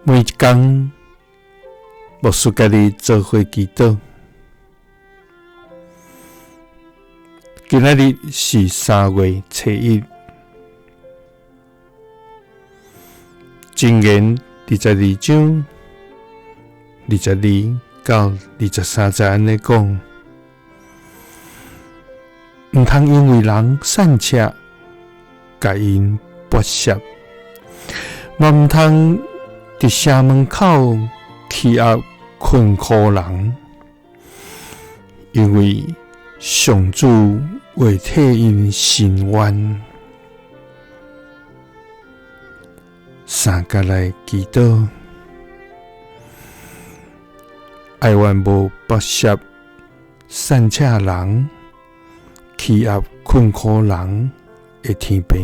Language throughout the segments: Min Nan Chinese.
每一工，牧師佮你做伙祈禱。今仔日是3月初1，箴言22章22到23節按呢講，毋通因為人散赤，共𪜶剝削，嘛毋通佇城門口欺壓困苦人，因為上主會替𪜶伸冤。三佮來祈禱，哀願無剝削散赤人，欺壓困苦人的天父，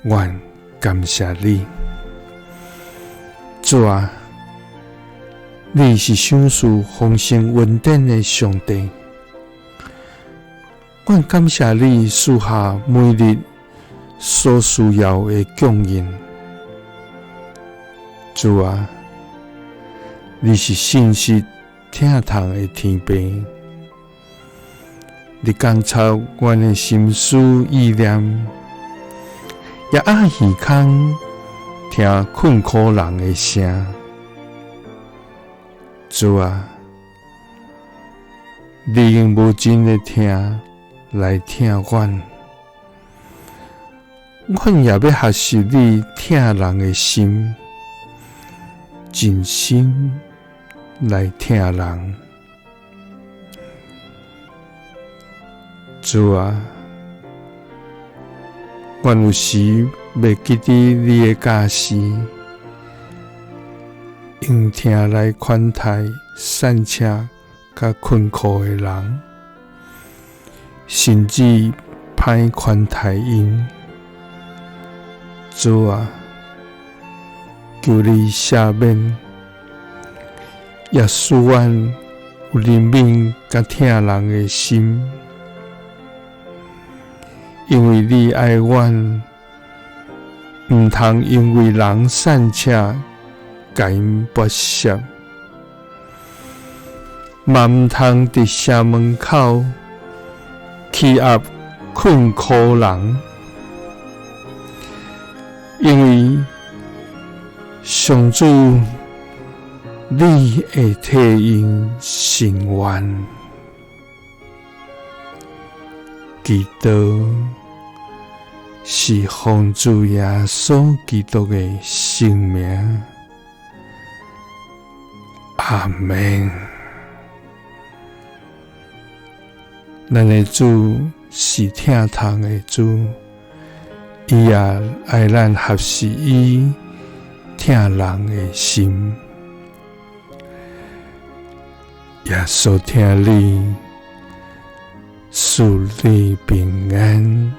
阮感謝你，主啊，你是賞賜豐盛恩典的上帝，阮感謝你賜下每日所需要的供應。主啊，你是信實疼痛的天父，你監察阮的心思意念，也掩耳孔聽困苦人的聲。主啊，你用無盡的疼來疼阮，阮也欲學習你疼人的心，盡心來疼人。主啊，阮有時袂記得你的教示，用疼來寬待散赤佮困苦的人，甚至歹寬待𪜶。主啊，求你赦免，也賜阮有憐憫佮疼人的心，因為你愛阮，毋通因為人散赤，共𪜶剝削，嘛毋通佇城門口欺壓困苦人，因為上主你會替𪜶伸冤。祈禱是奉主耶穌基督的聖名，阿們。咱的主是疼痛的主，伊也愛咱學習伊疼人的心。耶穌疼你，賜你平安。